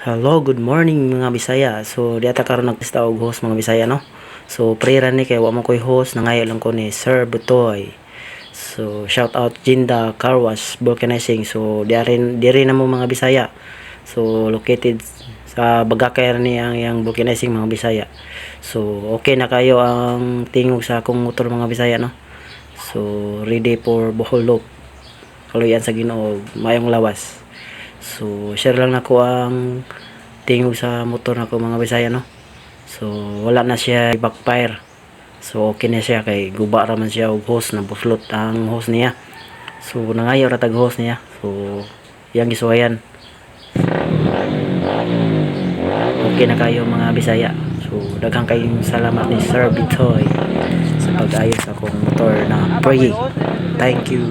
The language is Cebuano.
Hello, good morning, mga Bisaya. So di ata karon nagtesta og hose, mga Bisaya, no. So pre ra ni kay wa man koy hose, nangayo lang ko ni Sir Butoy. So shout out Jinda Car Wash Vulcanizing. So di diri na mo, mga Bisaya. So located sa Bagakay ni ang iyang vulcanizing, mga Bisaya. So okay na kayo ang tingog sa akong motor, mga Bisaya, no. So ready for Bohol Loop. Kaluyan sa Ginoo, mayong lawas. So share lang nako ang tingog sa motor nako, mga Bisaya, no. So wala na siya backfire. So okay na siya kay guba ra man siya og hose, na buslot ang hose niya. So nangayo ra tag hose niya. So iyang gisuwayan. Okay na kayo, mga Bisaya. So daghang kayong salamat ni Sir Bitoy sa pag-ayos akong motor na pre. Thank you.